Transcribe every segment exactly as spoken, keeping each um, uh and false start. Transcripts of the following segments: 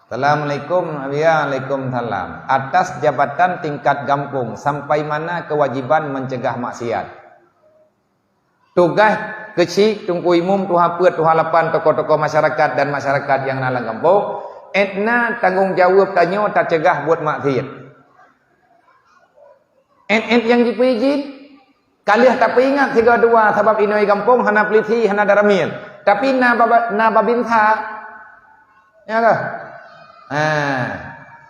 Assalamualaikum. Waalaikumsalam. Atas jabatan tingkat gampông, sampai mana kewajiban mencegah maksiat? Tugaih keuchik Teungku Imum, Tuha Peuet, Tuha Lapan, tokoh-tokoh masyarakat dan masyarakat nyang na lam gampông, étna tanggông jaweueb tanyoe tacegah buet maksiat. Ét-ét nyang jipeuidhin, ka lheueh tapeuingat sigoe dua, sabab inoe gampông hana polisi, hana daramil. Tapi na baba-, na babinsa. Ya kah? Ha.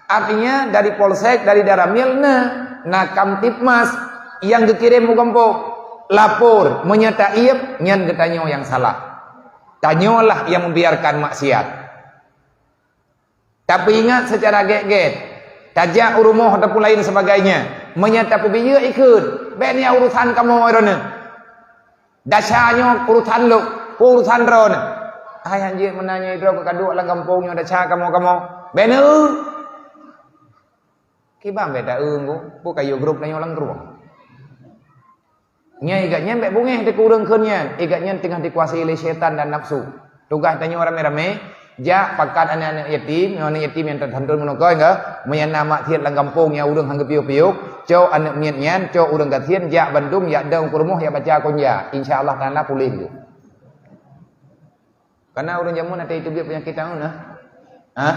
Artinya dari polsek, dari daramil na, na Kamtibmas nyang geukirém u gampông. Lapor, meunyoe taéb, nyan geutanyoe nyang salah. Tanyoe lah nyang membiarkan maksiat. Tapeuingat seucara gét-gét, tajak u rumoh ataupun lain sebagainya. Meunyoe tapeubiyeu ikheun, bék nyan urusan kamoe droeneuh. Desya nyoe urusan lôn, peue urusan droeneuh. Hai hanjeuet meunan nyoe droe ka duek lam gampông nyoe desya kamoe-kamoe. Bék neu. Kiban bék ta-eu ngon, peue ka yue grup tanyoe lam grup. Nyan igat nyan bék beungéh teuh keu ureuëng kheun nyan, igat nyan teungoh dikuasai lé syaitan dan nafsu. Tugaih tanyoe ramé-ramé, jak pakat aneuëk-aneuëk yatim, nyoe aneuëk yatim nyang teuthantun meunoe keuh, meunyoe na maksiat lam gampông nyang ureuëng han geupiôh-piôh, cok aneuëk miet nyan, cok ureuëng gasien, jak bandum, jak dong keu rumoh, jak baca konja. Insya Allah Taala puléh geuh. Kana ureuëng jameun até teubiet peunyakét tanyoe na. Ha?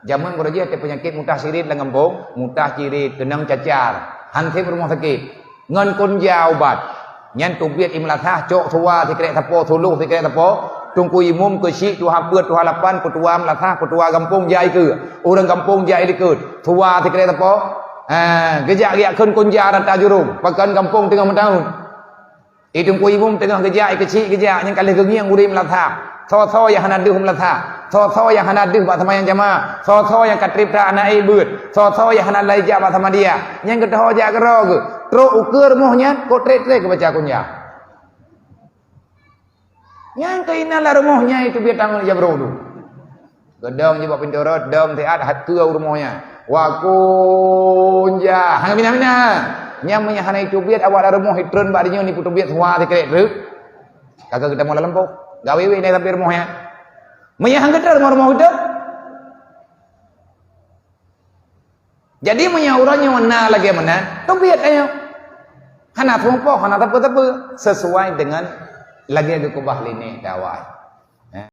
Jameun baroe jih até peunyakét mutah cirit lam gampông, mutah cirit, keunong cacar, han sép rumoh sakét. Ngon konja ubat. Nyan teubiet i meulasah, cok suwa sikrék sapo, suluh sikrék sapo, Teungku Imum, keuchik, Tuha Peuet, Tuha Lapan, peutua meulasah, peutua gampông jai keu. Ureuëng gampông jai likot, suwa sikrék sapo. Ha, geujak-jak kheun konja rata jurông, pakon gampông teungoh meuthôn. I Teungku Imum teungoh geujak, i keuchik geujak, nyang ka lheueh geungieng ureuëng meulasah. Soe-soe nyang hana deuh meulasah, soe-soe nyang hana deuh bak seumayang jamaah, soe-soe nyang ka trép that hana ék beuet, soe-soe nyang hana lé jak bak samadiyah, nyan geutanyoe jak keudroe geuh. Trok ukeue rumoh nyan, kok trép-trép geubaca konja. Nyan keuh inan lam rumoh nyan, itu biar tanggong jak beurodu. Geudong jih bak pintoe rot, dong siat, hat keue u rumoh nyan. Wa konja. Hana mina-mina. Nyan meunyo hana iteubiet awak lam rumoh, itreun bak donya nyoe, ipeutubiet suwa sikrék treuk. Ka geutamong lam lampôh. Gawewe nyan sampoe rumoh nyan. Meunyo han geutreun rumoh-rumoh geutanyoe. Jadi meunyo uroe nyoe na lagée meunan, teubiet tanyoe. Hana teumeupoh, hana teupeu-teupeu. Sesuai dengan lagée geukeubah lé nèk awai.